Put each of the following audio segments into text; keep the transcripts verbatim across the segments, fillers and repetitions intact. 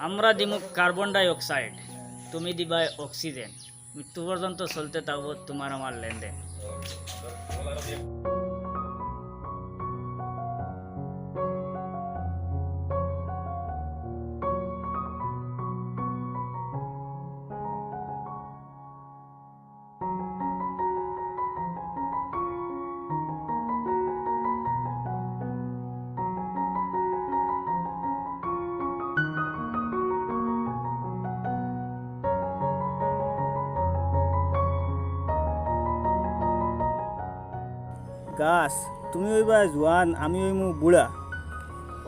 আমরা দিমু carbon die oxide, তুমি দিবায় অক্সিজেন। মৃত্যু পর্যন্ত চলতে থাকবো তোমার আমার লেনদেন। গাছ, তুমি অইবায় জোয়ান, আমি অইমু বুড়া।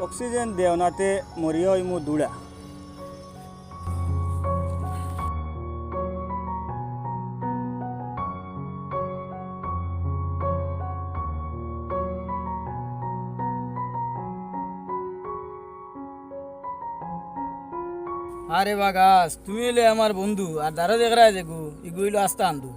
অক্সিজেন দেও নাতে মরিয়া অইমু দুড়া। আরে বা গাছ, তুমি অইলে আমার বন্ধু, আর দারো দেখরায় যেগু, ইগু অইলো আস্তা আন্দু।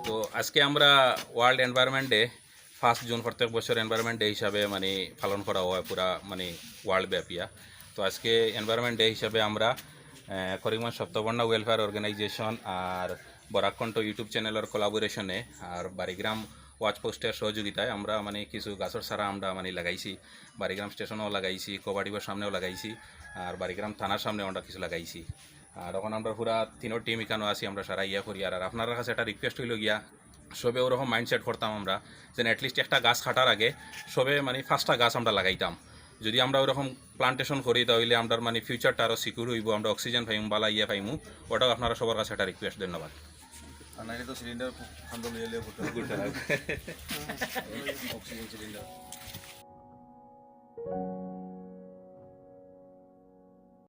তো আজকে আমরা world environment day, first June প্রত্যেক বছর এনভায়রনমেন্ট ডে হিসাবে মানে পালন করা হয় পুরা মানে ওয়ার্ল্ড ব্যাপিয়া। তো আজকে এনভায়রনমেন্ট ডে হিসাবে আমরা আহ, করিমগঞ্জ সপ্তবর্ণা ওয়েলফেয়ার অর্গানাইজেশন আর বরাক কণ্ঠ ইউটিউব চ্যানেলর কোলাবোরেশনে আর বাড়িগ্রাম ওয়াচ পোস্টের সহযোগিতায় আমরা মানে কিছু গাছর চারা আমরা মানে লাগাইছি। বাড়িগ্রাম স্টেশনেও লাগাইছি, কোপারেটিভর সামনেও লাগাইছি, আর বাড়িগ্রাম থানার সামনেও আমরা কিছু লাগাইছি। আর অখন আমরা পুরা তিনও টিম ইখানো আছি, আমরা সারা ইয়া করি। আর, আর আপনারার কাছে একটা রিকোয়েস্ট অইলো গিয়া, সবে ওরকম মাইন্ডসেট করতাম আমরা, যেন অ্যাটলিস্ট একটা গাছ কাটার আগে সবে মানে পাঁচটা গাছ আমরা লাগাইতাম। যদি আমরা ওরকম প্লান্টেশন করি, তাহলে আমরার মানে ফিউচারটা আরো সিকিউর অইবো, আমরা অক্সিজেন পাইমু, বালা ইয়া পাইমু। ওটাও আপনারা সবার কাছে একটা রিকোয়েস্ট। ধন্যবাদ। আর নাইলে তো সিলিন্ডার খান্দো লইয়া লইয়া পড়তে হবে। Oxygen cylinder.